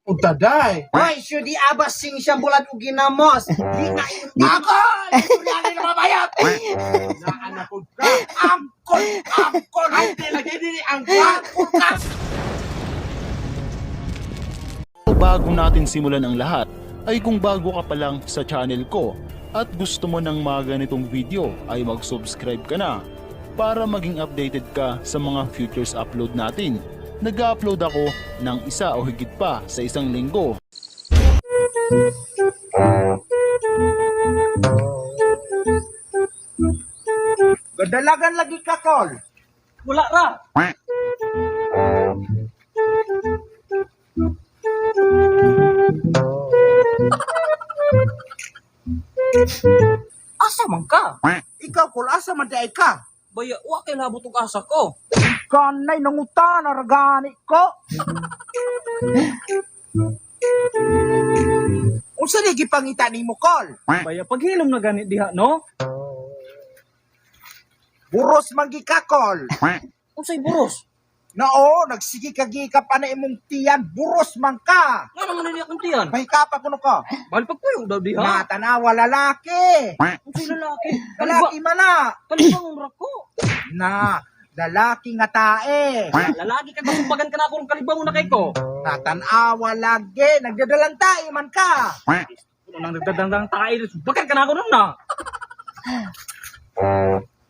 Unta day. Hoy, syudi abas sing siyang bulan og ginamos. Di na ako. Istorya na mabayot. Naanak ko ka. Angkol, angkol. Ay, di lagi dili angkol. Angkol ka. Bago natin simulan ang lahat, ay kung bago ka pa lang sa channel ko at gusto mo ng mga ganitong video ay mag-subscribe ka na para maging updated ka sa mga futures upload natin. Nag-upload ako ng isa o higit pa sa isang linggo. Gadalagan lagi ka, Kol. Wala ra. Asa man ka? Ikaw, Kol, asa man di ay ka? Baya, wa kay labot og asa ko. Kanay nangutan aragani ko. Unsa ni gipangita nimo, Kol? Baya, paghilom na gani diha, no? Buros man gi ka, Kol. Unsay buros? Nao, nagsige ka gi ka pa na imong tiyan, buros man ka. Nga naman nila akong tiyan. Mahikapa kuno ko. Bahal pagpuyo daw diha. Natanawa lalaki. Unsay lalaki? Lalaki man na. Kalibang ra ko. Na, lalaki nga tae. Lalaki ka kasumbagan ka na ako ng kalibang na kay ko. Natanawa lagi, nagdadalang tae man ka. Kuno nang nagdadangdang tae, sumbagan ka na ako nun na.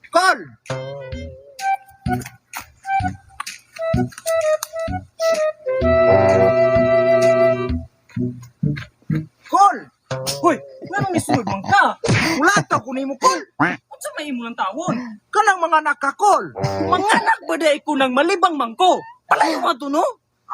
Kol! Kol! Hoy, nga nang nisulod man ka? Wala to kunin mo, Kol! Unsa may imo ng tawon? Kanang mga nakakol! Manganak ba di ko nang malibang mangko? Palayo ka to, no?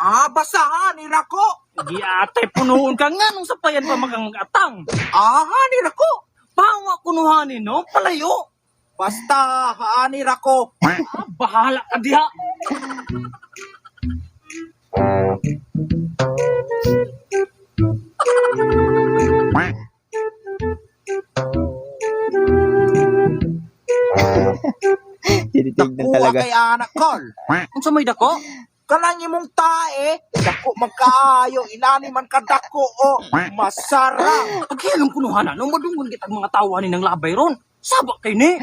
Ah, basahan ni Rako! Giatay punuon ka nga nung sapayan pa makang mag-atang. Ah, ni Rako! Bawa kunuhanin, no? Palayo. Basta, haan ni Rako! Ah, bahala ka diha. Tinitignan Nakuha talaga. kay anak, Kol! Unsa may dako? Kanang imong tae, dako magkaayo, inani man kadako o masarap. Paghilom kunuhanan, no? Madungon kitag mga tawa ni ng labay ron. Saba kay ni.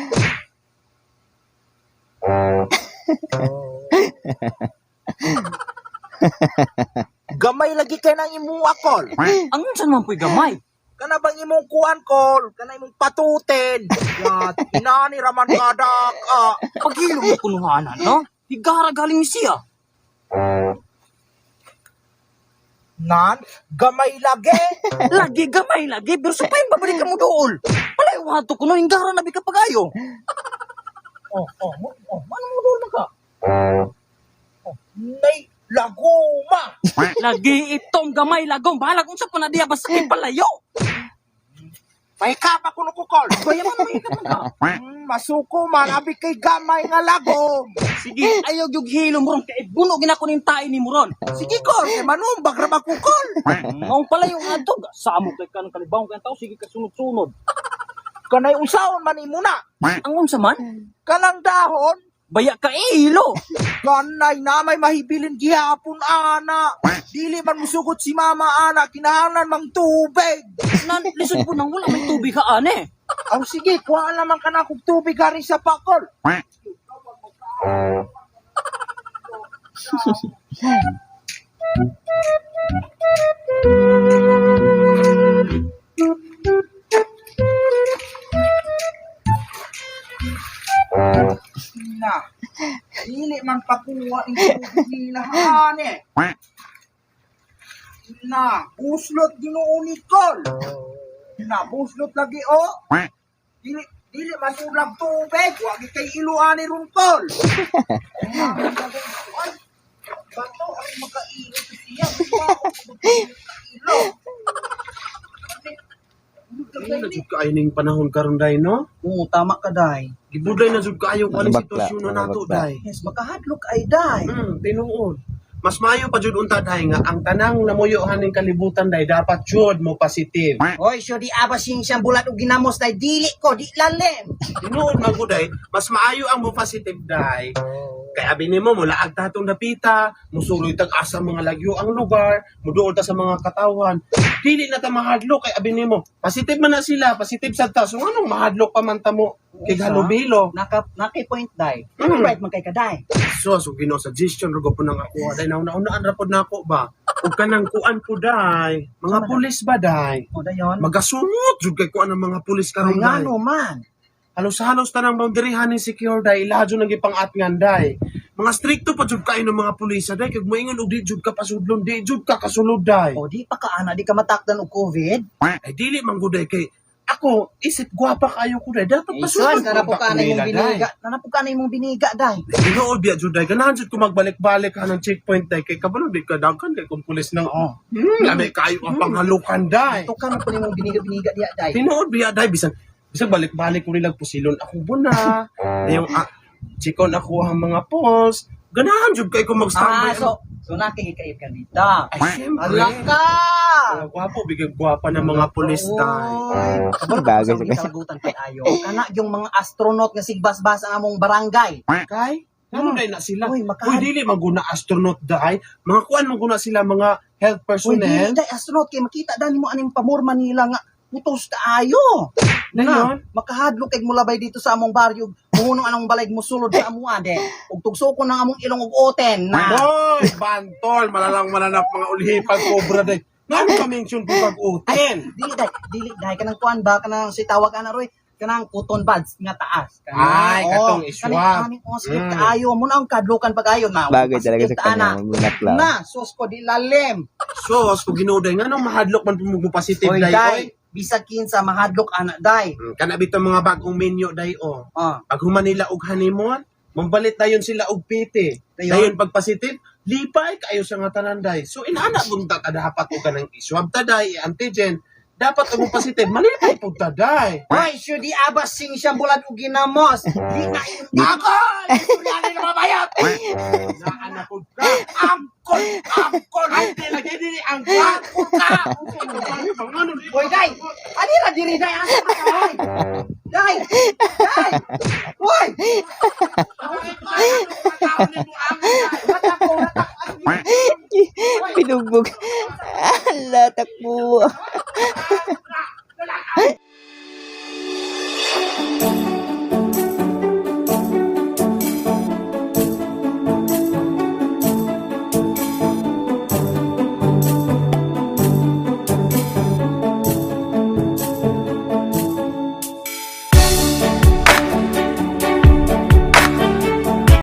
Gamay lagi kay nang imong akol. Ang unsa naman po'y gamay. Kana bang imong kuan kol, kana imong patutin. Ya, inani raman kadak. Ah. Paghilom mo kunuhanan, no? Higara galing ni siya. Nan, gamay lagi. Lagi gamay lagi, pero sa pain babalik ka mo dool. Palayo hato kuno, hingara na bi ka pagayo. Oh, oh, mano mo dool man ka? Nay, laguma. Lagi itong gamay lagom, bahala kung sa panadiya basta kay palayo. Pahikapa kuno ko kol. Baya man may ka man ka. Masuko man abi kay gamay nga lagom. Sige, ayaw yung hilom ron kay buno ginako ning tae ni mo ron. Sige kol, kay manumbag ra ba ko kol. Maong pala yung adto, samo kay kanang kalibang kay tao sige ka sunod-sunod. Kanay unsaon man imo na. Ang unsa man? Kanang dahon, Baya ka ilo. Kanay na may mahibilin gihapon ana. Dili man musugot si mama ana, kinahanglan mang tubig. Nan lisod po nang wala may tubig ka ane. Aw sige, kuhaan naman ka na kung tubig galing sa pakol. Na, dili man pakuha ang tubig nila ane. Na, buslot Ginoo ni Kol. Na, buslot lagi oh. Dili dili masulag tubig, wa gi kay iluani ron kol. Ay, bato ang makailo to siya. Ilo. Dili na jud kaayo ning panahon karon day no. Oo, tama ka day. Gibudlay na jud kaayo kung Mga anong bakla, sitwasyon na mga nato bakla. day. Yes, makahadlok ay day. Tinuod. Mas maayo pa jud unta day nga ang tanang namuyo haning kalibutan day dapat jud mo positive. Oy, sure di aba sing siyang bulat og ginamos day dili ko, di lalim. Tinuod man gud day, mas maayo ang mo positive day. Kay abi nimo mulaag ta atong dapita, musuloy tag asa mga lagyo ang lugar, muduol ta sa mga katawan. Dili na ta mahadlok kay abi nimo. Positive man na sila, positive sad ta. So nganong mahadlok pa man ta mo kay halubilo? Naka naki point day. Ano right man kay ka day? So Ginoo suggestion ra po nang ako day nauna-unaan ra pod nako ba. Ug kanang kuan po day, mga pulis ba day? O dayon. Magasungot jud kay kuan ang mga pulis Ay, karon day. ngano man. Halos-halos tanang boundary haning secure day, ilaha jud ang gipang-atngan day. Mga strikto pa jud kayo ng mga pulis day kay moingon og di jud ka pasudlon, di jud ka kasulod day. O di pa ka ana di ka matakdan og COVID. Ay dili man gud day kay ako isip gwapa kayo ko day, dapat Ison, pasulod kana po ka na imong nila, day. biniga. Kana po ka na imong biniga day. Tinuod biya jud day, ganahan jud ko magbalik-balik ka ng checkpoint day kay kabalo di ka daghan kay kung pulis nang Oo. Lami kayo ang panghalukan day. Ito ka na po nimong biniga-biniga diya day. Tinuod biya day bisan bisan balik-balik ko nilag pusilon ako buna. Yung chikon ako ang mga pulse. Ganahan jud kay ko mag-standby. Ah, so nakikikaib ka dito. Ay, syempre. Ala ka! Ang gwapo, bigay gwapa ng mga pulis day. Oy, Bagay sa sa kanya. kalagutan kay ayo. Kana yung mga astronaut nga sigbasbas ang among barangay. Kay, ano day na sila? Uy, Uy, makahan. dili maguna astronaut day. Mga kuan maguna sila mga health Uy, dili personnel. day astronaut kay makita dani mo aning pamorma nila nga putos kaayo. Na yun? Makahadlok kay mulabay dito sa among baryo. Muhunong anong balay musulod sa amuan de. Ug tugsoko ng among ilong ug oten na. Boy, bantol, malalang malanap mga ulhipan cobra day. Ngano ka mention po pag utin? Dili day kanang kuan ba kanang si tawag ana roy kanang cotton buds nga taas. Kana, Ay, katong oh, iswab. Kaning oh, sige, kaayo mo na ang kadlukan pag ayo na. Bagay talaga sa Positive ta, ana. kanya, magbulaklak. Na, sus ko di lalim. So, kung Ginoo day, ngano mahadlok man po mo positive Oy, day, day, oy? bisag kinsa mahadlok ana day. Kana bitong mga bagong menu day oh. Ah, Pag human nila og honeymoon, mambalit dayon sila og piti. Dayon. Dayon pag positive, lipay kayo sa nga tanan day. So inana bunta ta dapat og kanang iswab ta day, antigen. Dapat og positive, malipay pud ta day. Oy, sure di abas sing siyang bulan og ginamos. Di na yung Ako! Istoryanin na mabayot! Naana pud ka. Angkol! Angkol! Ay, di lagi dili ang Angkol ka! Oy, day! Ani ra diri day asa ka day? Day! Day! Oy! Pinugbog. Ala, takbo.